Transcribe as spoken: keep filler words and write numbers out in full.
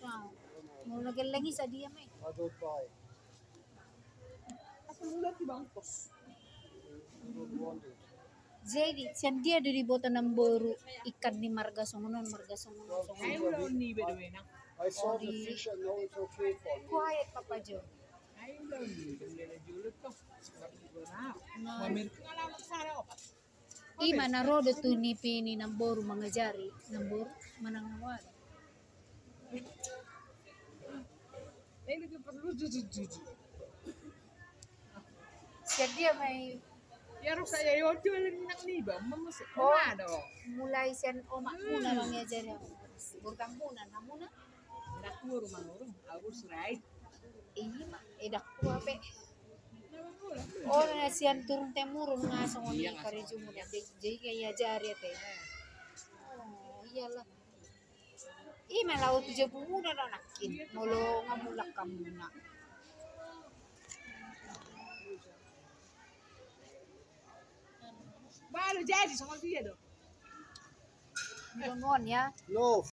Nah, molo na gelleng i sadia ma i. Jadi sian dia do diboto namboru ikan ni marga songon on, marga songon on, songon on? Ai ulaon niba do, enak. I saw the fish and now it's okay for me. Quiet, Papa John. Ai ulaon niba do, enak jolo to. Nah. Mamerk ngalaman sara opat. Ima na ro do tu nipi ni namboru mangajari, namboru manang na wada. Ini tu perlu jujur-jujur. Sian dia ma i. Ya, harus saya yojo lagi nang niba, mamus. Oh, ada. Mulai sian omakmuna mangiajari au. Burutangmuna, namuna. Dakku rumah urung, aku surai. Ima, eh, dakku ape. Oh, na sian turun temurun nga songon i karejomuna. Jadi, jadi iajari ate. Oh, iyalah. Ima laho tu jabumuna do nangkin. Molo nga mulak hamuna. Baru jadi songon dia do. Nuaeng ya. No.